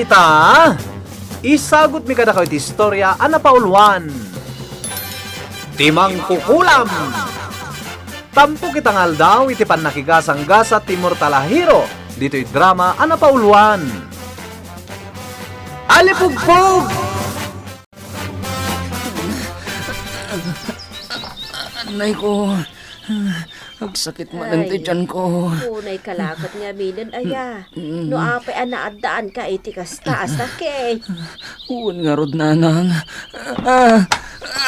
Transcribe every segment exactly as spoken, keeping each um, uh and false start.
Ita, isagutmi kadakayo ti istorya a napauluan, Ti Mangkukulam. Tampok ita nga aldaw iti pannakigasanggasat ti mortal a hero ditoy drama a napauluan, Alipugpog! Anay ko. Agsakit manen ti tiyan ko. Unay ka la ket ngaminen, aya. Mm. No apay a naaddaanka iti kasta a sakit? Wen ngarud, nanang. Ah,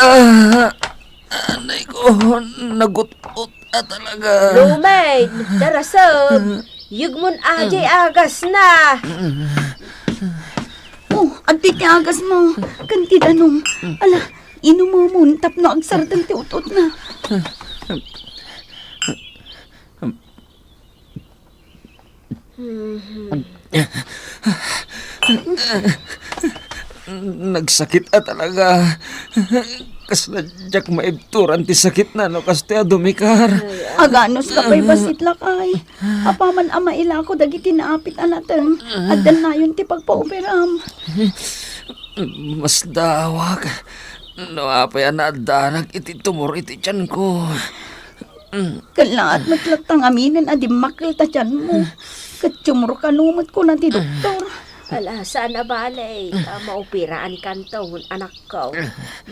ah, anay ko, nagut-ot a talaga. Lumen, darasem, yegmon a diay agasna. Oh, adtoy ti agasmo, ken ti danum. Ala, inumemon tapno agsardeng ti ut-otna. Nagsakit a talaga. Kasla diak maibturan ti sakitna no kastoy a dumikar. Aganuska pay bassit, lakay. Apaman a mailako dagiti naapit a nateng, addannayon ti pagpaoperam. Masdaawak no apay a naaddanak iti tumor iti tianko. Kellaat met latta ngaminen a dimmakkel ta tianmo. Ket tumor kano met kuna ti doktor. Ala, saan a bale ta maoperaankanto, anakko.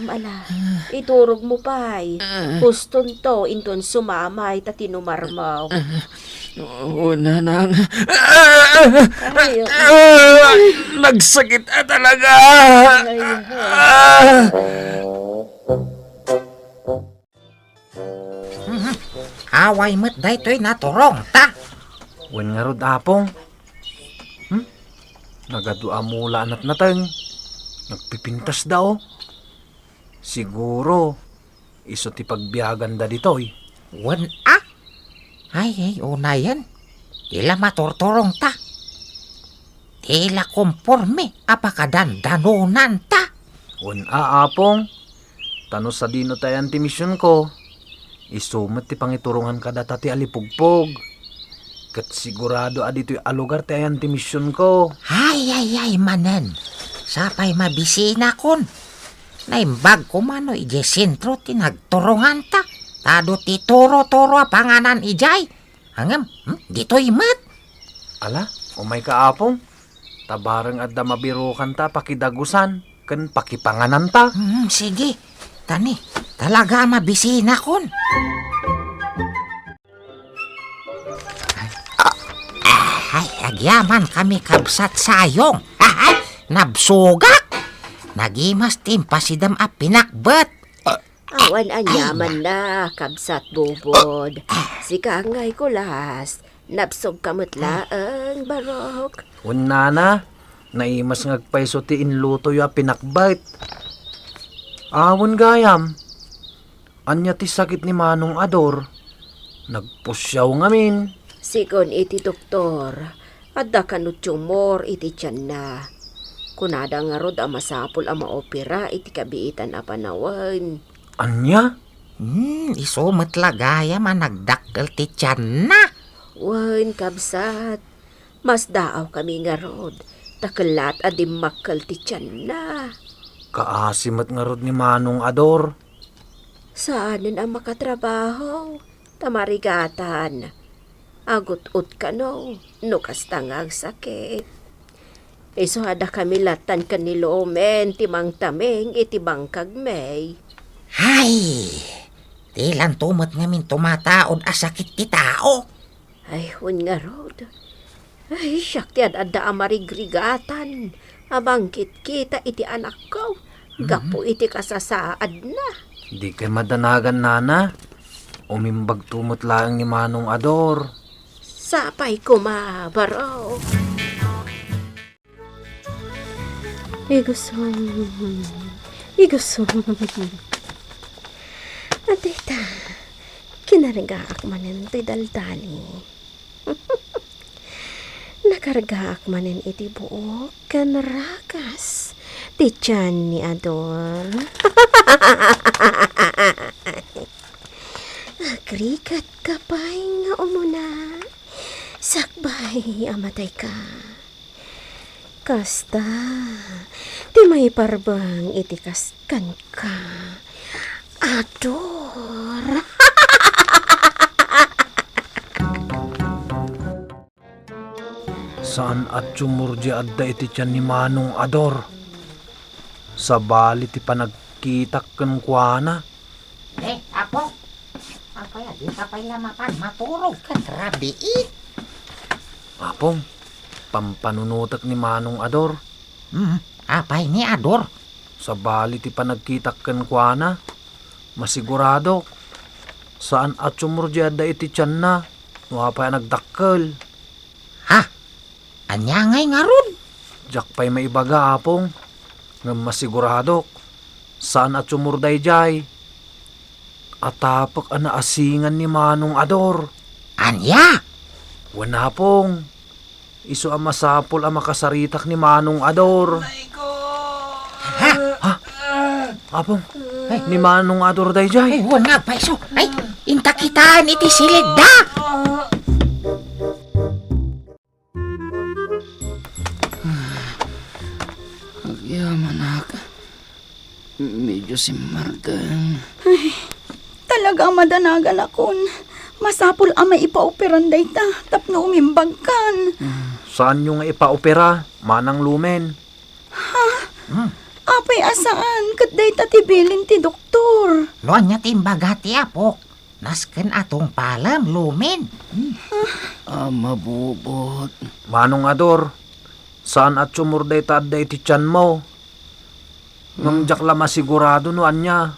Ala, iturogmo pay. Hustonto inton sumamay ta tinumarmo. O, nanang. Ay, nagsakit a talaga. Ay, ah. Mhm. Away met daytoy naturongta. Wen ngarud, Apong. Hmm? Nagadu a mula a natnateng. Nagpipintasda, o. Siguro, isu ti pagbiaganda ditoy. Wen a? Ay, ay, unayen. Ti la maturturongta. Ti la komporme a pakadandanonanta. Wen a, Apong. Ta no sadino ti ayan ti misionko, isu met ti pangiturongan kadata ti alipugpog. Ket sigurado a ditoy a lugar ti ayan ti misionko. Ay, ay, ay, manen. Sapay mabisinakon. Naimbag koma no idiay sentro ti nagturonganta. Ta adu ti turo-turo a panganan idiay. Ngem, hmm, ditoy met. Ala, umayka, Apong. Ta bareng adda mabirokanta a pakidagusan ken pakipangananta. Hmm, sige. Tani, talaga a mabisinakon. Ay, ay, agyamankami, kabsat Sayong. Ay, nabsogak. Nagimas ti impasidem a pinakbet. Awan aniamanna, kabsat Bubod. Sika ngay kulas. Nabsogka met laeng, Barok. Wen, nana, naimas nga agpayso ti inlutoyo a pinakbet. Awan gayam. Ania ti sakit ni Manong Ador? Nagpusiaw ngamin. Sigun iti doktor, adda kano tumor iti tianna. Kunada ngarud a masapul a maopera iti kabiitan a panawen. Ania? Hmm, isu met la gayam a nagdakkel ti tianna. Wen, kabsat, masdaawkami ngarud, ta kellaat a dimmakkel ti tianna. Kaasi met ngarud ni Manong Ador. Saanen a makatrabaho, ta marigatan. Agut-ot kano, no kasta nga agsakit. Isu a dakami lattan ken ni Lumen ti mangtameng iti bangkagmi. Ay, dilanto met ngamin tumataud a sakit ti tao. Ay, wen ngarud. Ay, siak ti ad-adda a marigrigatan a mangkitkita iti anakko gapu iti kasasaadna. Dikay madanagan, nana. Umimbagto met laeng ni Manong Ador. Sapay koma, Barok. Igusum. Igusum. Adita, kinargaak manen toy daldali. Nakargaak manen iti buok ken rakas ti tian ni Ador. Agrikatka pay nga umuna, sakbay a matayka. Kasta ti maiparbeng iti kas kenka, Ador. Saan a tumurdey adda iti tian ni Manong Ador. Sabali ti panagkitak kenkuana. Eh, Apo, apay a dika pay la mapan maturog ket rabii? Apong, pampanunotek ni Manong Ador. Hmm, apay ni Ador? Sabali ti panagkitak kenkuana, masiguradok. Saan a tumurdey adda iti tianna no apay a nagdakkel. Ha? Ania ngay ngarud? Diak pay maibaga, Apong. Ngem masiguradok, saan a tumurdey daydiay. Atapek a naasingan ni Manong Ador. Ania? Wen, Apong. Isu a masapul a makasaritak ni Manong Ador. Ha? Ha? Apong, ni Manong Ador daydiay. Ay, wen nga, paiso. Ay, inta kitaen iti silidda. Agyamanak. Medyo simmardeng. Ay, talaga a madanaganakon. Masapul a maipaoperan dayta tapno umimbagkan. Saanyo nga ipaopera, Manang Lumen? Ha? Hmm. Apay a saan, ket dayta ti bilin ti doktor. No ania ti imbaga ti apok? Nasken a tungpalem, Lumen. A mabubot. Manong Ador, saan a tumurdey ta adda iti tianmo. Ngem diak la masigurado no ania.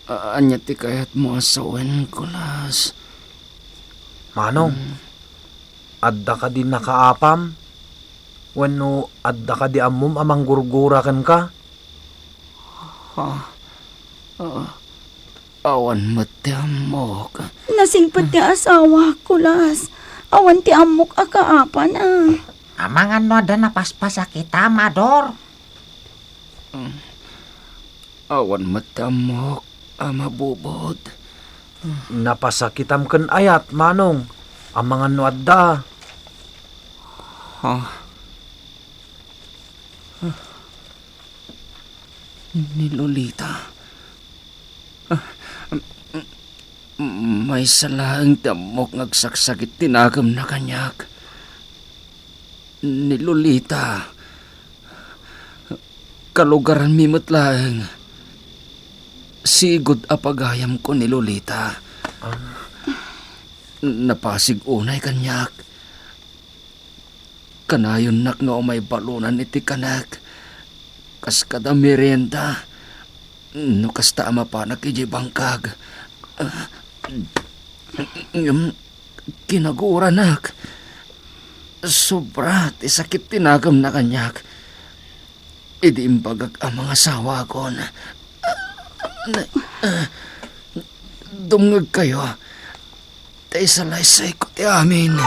A-, ania ti kayatmo a sawen, Kulas? Manong, adda kadi nakaapam? Wenno adda kadi ammom a manggurgura kenka? Ha? Ah, awan met ti ammok. Nasingpet ti asawak, Kulas. Awan ti ammok a kaapana. Amangan no adda napaspasakitam, Ador? Awan met ti ammok a mabubot. Napasakitam ken ayat, Manong? Amangan no adda. Ha? Ni Lolita. Maysa laeng ti ammok nga agsaksakit ti nakemna kaniak. Ni Lolita. Kalugaranmi met laeng. Sigud a pagayamko ni Lolita. Napasig unay kaniak. Kanayonnak nga umay balonan iti kanek. Kas kada merienda. No kasta a mapanak idiay bangkag. Ngem, kinaguuranak. Sobra ti sakit ti nakemna kaniak. Idi imbagak a mangasawaakon. Dumngegkayo. Ta isalaysayko ti amin.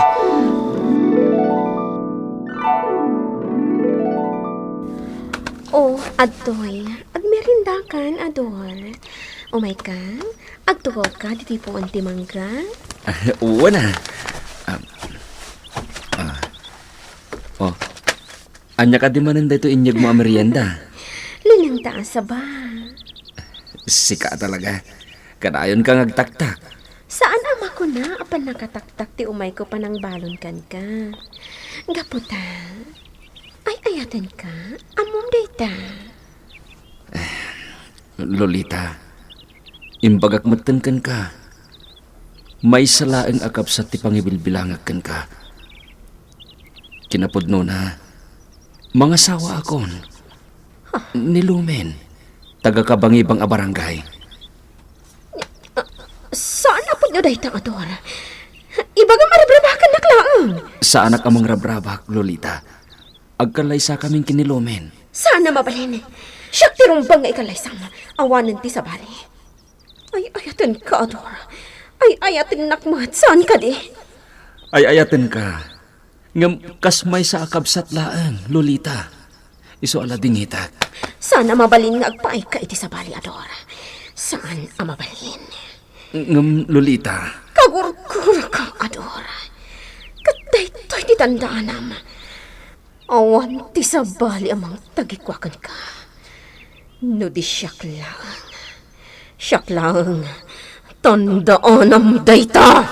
O, adtoy. Agmeriendakan, Ador. Umayka, agtukawka ditoy puon ti mangga? Wen a. Ah. Ah. O. Ania kadi manen daytoy inyegmo a merienda? Linengta a saba. Sika talaga. Kadayonka nga agtaktak. Saan a makuna a pannakataktak ti umayko panangbalon kenka. Gapu ta, ay-ayatenka, ammom dayta. Lolita, imbagak metten kenka, maysa laeng a kabsat ti pangibilbilangak kenka. Kinapudnona, mangasawaakon. Ni Lumen, taga Kabangibang a barangay. Saan a pudno dayta, Ador. Ibagam a rabrabakannak laeng. Saanak a mangrabrabak, Lolita. Agkallaysakamin ken ni Lumen. Saan a mabalin. Siak ti rumbeng nga ikallaysam. Awanen ti sabali. Ay-ayatenka, Ador. Ay-ayatennak met, saan kadi? Ay-ayatenka. Ngem kas maysa a kabsat laeng, Lolita. Isu a ladingitak. Saan a mabalin nga agpaayka iti sabali, Ador. Saan a mabalin. Ngem, Lolita. Kagurguraka, Ador. Ket daytoy ti tandaanam. Awan ti sabali a mangtagikua kenka. No di siak laeng, siak laeng, tandaanam dayta!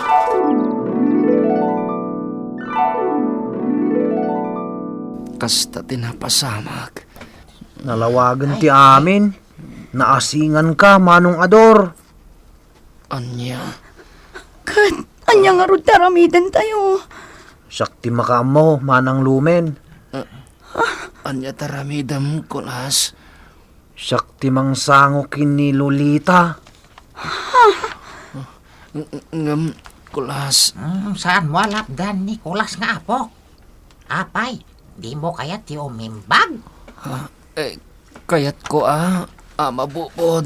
Kasta ti napasamak. Nalawagen ti amin. Naasinganka, Manong Ador. Ania? Ket ania ngarud ti aramidentayo? Siak ti makaammo, Manang Lumen. Eh, ania ti aramidem, Kulas? Siak ti mangsango ken ni Lolita. Ng-, ng-, ngem, Kulas. Hmm, saanmo a lapdan ni Kulas nga apok? Apay, dimo kayat ti umimbag? Ah, eh, kayatko a, a mabubod.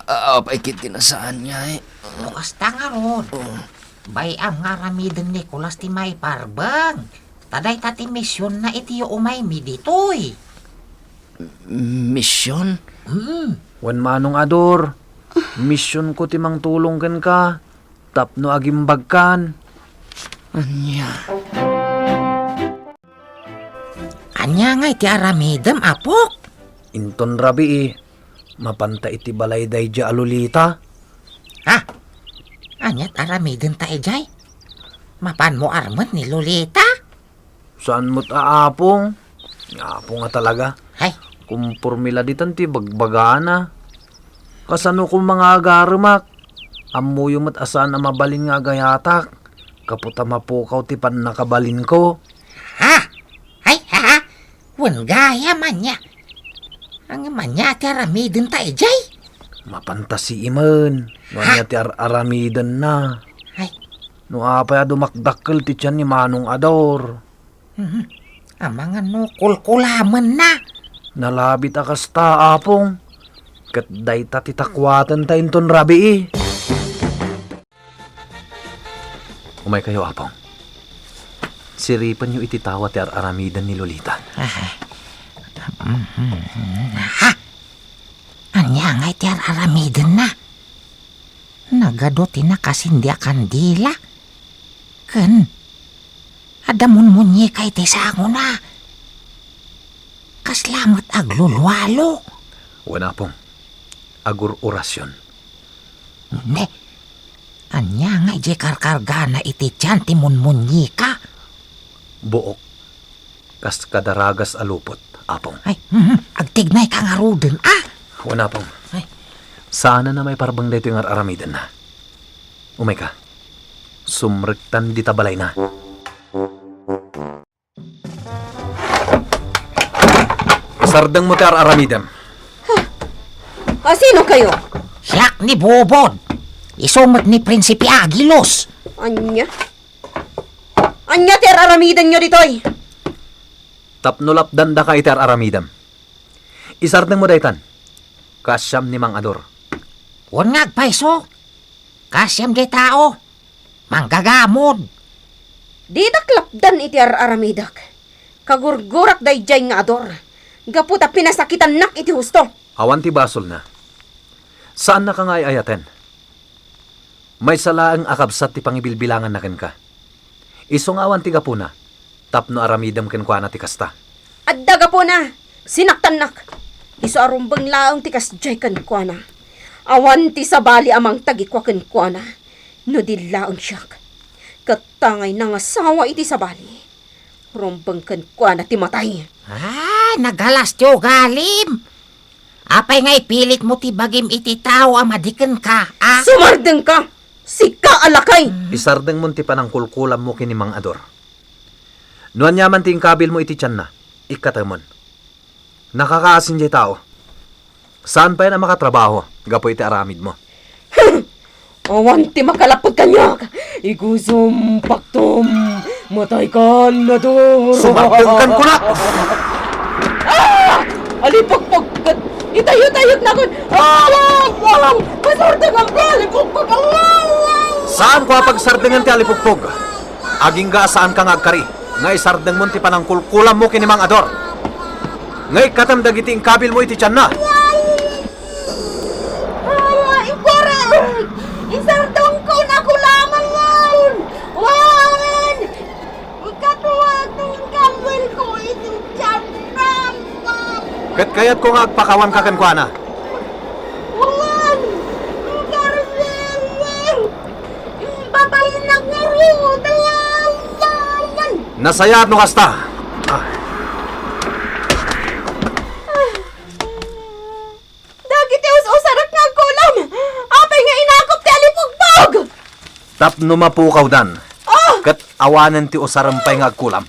Ah, apay ket ti nasaanna, eh. No kasta ngarud, Oh. bay-am nga aramiden ni Kulas ti maiparbeng. Ta dayta ti misionna iti umaymi ditoy. Mision? Hmm. Wen, Manong Ador, misionko ti mangtulong kenka tapno agimbagkan. Ania? Ania ngay ti aramidem, apok? Inton rabii, mapanta iti balay daydiay a Lolita. Ha? Ania ti aramidenta idiay? Mapanmo armen ni Lolita? Saan met a apong. Apong a talaga. Hay. Kumporme la ditan ti bagbagana. Kasano koma nga agaremak? Ammoyo met a saan a mabalin nga agayatak. Gapu ta mapukaw ti pannakabalinko. Ha? Hay, ha, ha? Wen gayam ania? Ngem ania ti aramidenta idiay? Mapanta sii men. No ania Ha? ti ar-aramidenna. Hay. No apay a dumakdakkel ti tian ni Manong Ador. Mhm. Amangan no kulkulamenna. Nalabit a kasta, apong. Ket dayta ti takuatenta inton rabii. Umaykayo, apong. Siripenyo iti tawa ti ar-aramiden ni Lolita. Ah. Mhm. Ha? Ania ngay ti ar-aramidenna? Nagadu ti nakasindi a kandila. Ken, adda munmunyika iti sangona. Kasla met aglulualo. Wen, apong. Agur-orasion. Ne, ania ngay diay karkargana iti tian ti munmunyika? Buok. Kas kadaragas a lupot, apong. Ay, mhm, agtignayka ngaruden, a? Wen, apong. Ay. Saanen a maiparbeng daytoy nga ar-aramidenna. Umayka. Sumrektan dita balayna. Isardengmo ti ar-aramidem. A sinokayo? Siak ni Bobod. Isu met ni Prinsipe Aguilos. Ania? Ania ti ar-aramidenyo ditoy? Tapno lapdandaka iti ar-aramidem. Isardengmo daytan. Kaasiam ni Mang Ador. Wen nga agpayso. Kaasiam diay tao. Manggagamod. Didak lapdan iti ar-aramidek. Kagurgurak daydiay nga Ador. Gapu ta pinasakitannak iti husto. Awan ti basolna. Saannaka nga ay-ayaten. Maysa laeng a kabsat ti pangibilbilanganna kenka. Isu nga awan ti gapuna, tapno aramidem kenkuana ti kasta. Adda gapuna! Sinaktannak! Isu a rumbeng laeng ti kasdiay kenkuana. Awan ti sabali a mangtagikua kenkuana, no di laeng siak. Ket ta ngay nangasawa iti sabali. Rumbeng kenkuana ti matay. Ah, nagalas ti ugalim. Apay nga ipilitmo ti bagim iti tao a madi kenka, a? Sumardengka! Sika a lakay! Isardengmon ti panangkulkulammo ken ni Mang Ador. No aniaman ti inkabilmo iti tianna, ikkatemon. Nakakaasin diay tao. Saan pay a makatrabaho gapu iti aramidmo. Awan ti makalapped kaniak. Igusumpaktom. Mataykan, Ador. Sumardengkan kunak! Ah! Alipukpok ket itayutayutnakon. Ah! Awa! Awa! Masardengam ti alipukpok. Awa! Awa! Saanko a pagsardengen ti alipukpok. Agingga a saanka nga agkari nga isardengmon ti panangkulkulammo ken ni Mang Ador. Nga ikkatem dagiti inkabilmo iti tianna. Awa, ikurek! Isardengko, nakulaman! Wan! Ikatuak ti inkabilko, Kayatko nga agpakawanka kenkuana. Wen! Carmen! Papayinak ngarud! Ayan! Nasayaat no kasta. Ah. Dagiti us-usarak nga agkulam! Apay nga inakup ti alipugbog? Tapno mapukawdan. Ah! Ket awanen ti usarem pay nga agkulam.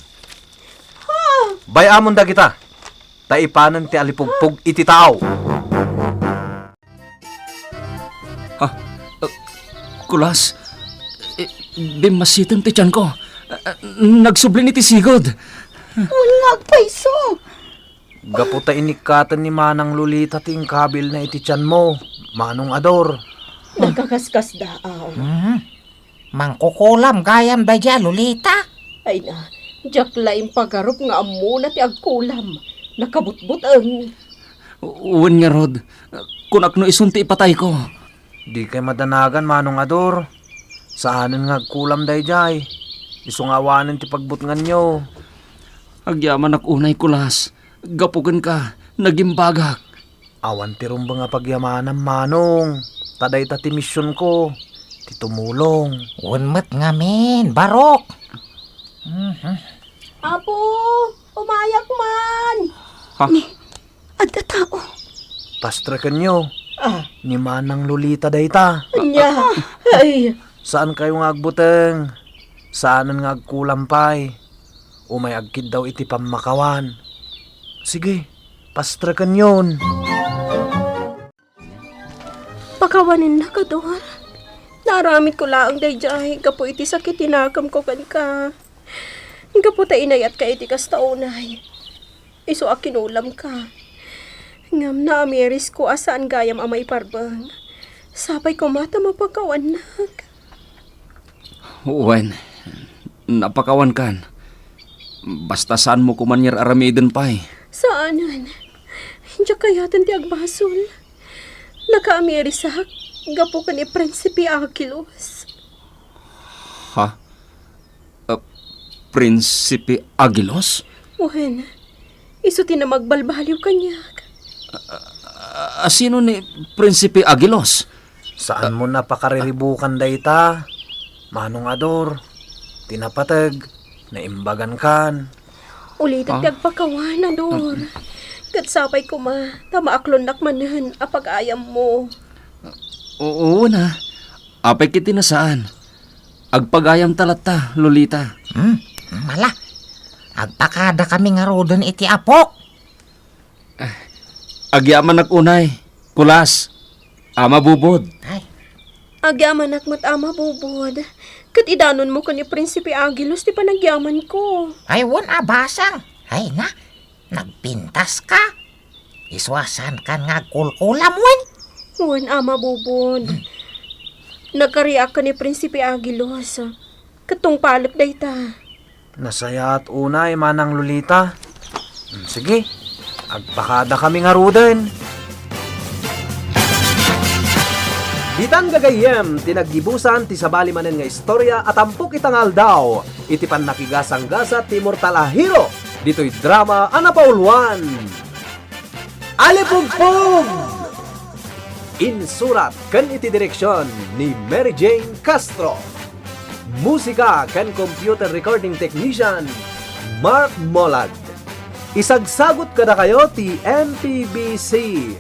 Ah! Bay-amon dagita, ta ipanen ti alipugpog iti tao. Ah, ah, kulas, eh, bimmassitem ti tianko. Ah, ah, nagsublin iti sigud. Wen nga agpayso. Gapu ta inikkaten ni Manang Lolita ti inkabilna iti tianmo, Manong Ador. Nagkakaskasdaaw. Mhm. Mangkukulam gayam daydiay a Lolita? Ay na, diak la impagarup nga ammona ti agkulam. Nakabutbuteng. Wen ngarud, kunak no isun ti ipatayko. Dikay madanagan, Manong Ador. Saanen nga agkulam daydiay. Isu nga awanen ti pagbutnganyo. Agyamanak unay, kulas. Gapu kenka, nagimbagak. Awan ti rumbeng a pagyamanam, Manong. Ta dayta ti misionko. Ti tumulong. Wen met ngamin, Barok. Mhm. Apo, umayak man. Ha? Ni, adda tao. Pastrekenyo. Ah. Ni Manang Lolita dayta. Ania? Ay. Saankayo nga agbuteng. Saanen nga agkulam pay. Umay agkiddaw iti pammakawan. Sige, pastrekenyon. Pakawanennak, Ador. Naaramidko laeng daydiay gapu iti sakit ti nakemko kenka. Gapu ta inayatka iti kasta unay. Isu a kinulamka. Ngem naamirisko a saan gayam a maiparbeng. Sapay koma ta mapakawannak. Wen, napakawankan. Basta saanmo koman nga ar-aramiden pay. Saanen. Diak kayaten ti agbasol. Nakaamirisak gapu ken ni Prinsipe Agilos. Ha? Ah, Prinsipe Agilos? Wen, isu ti namagbalbaliw kaniak. Ah, ah, sino ni Prinsipe Agilos? Saanmo a pakariribukan dayta, Manong Ador. Ti napateg, naimbagankan. Ulitek ti agpakawan, Ador. Ket sapay koma, ta maaklonnak manen a pag-ayammo. Oo na. Apay ket ti nasaan. Agpagayamta latta, Lolita. Hmm, mala. Agpakadakami ngaruden iti apok. Agyamanak unay, kulas, Ama Bubod. Ay. Agyamanak met, Ama Bubod. Ket idanonmo ken ni Prinsipe Agilos ti panagyamanko. Ay, wen a basang. Ay na, nagpintaska. Isu a saankan nga agkulkulam, wen? Wen, Ama Bubod. Nagkariak ken ni Prinsipe Agilos. Ket tungpalek dayta. Nasayaat unay, Manang Lolita. Hmm, sige, agpakadakami ngaruden. Ditan gagayyem ti naggibusan ti sabali manen nga istorya a tampok ita nga aldaw iti pannakigasanggasat ti immortal a hero ditoy drama a napauluan. Alipugpog! Insurat ken iti direksion ni Mary Jane Castro. Musika ken computer recording technician, Mark Molag. Isagsagut kadakayo ti M P B C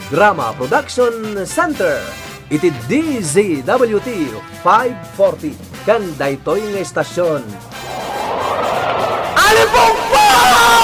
Drama Production Center iti D Z W T five forty ken daytoy nga estasion. Alipugpog!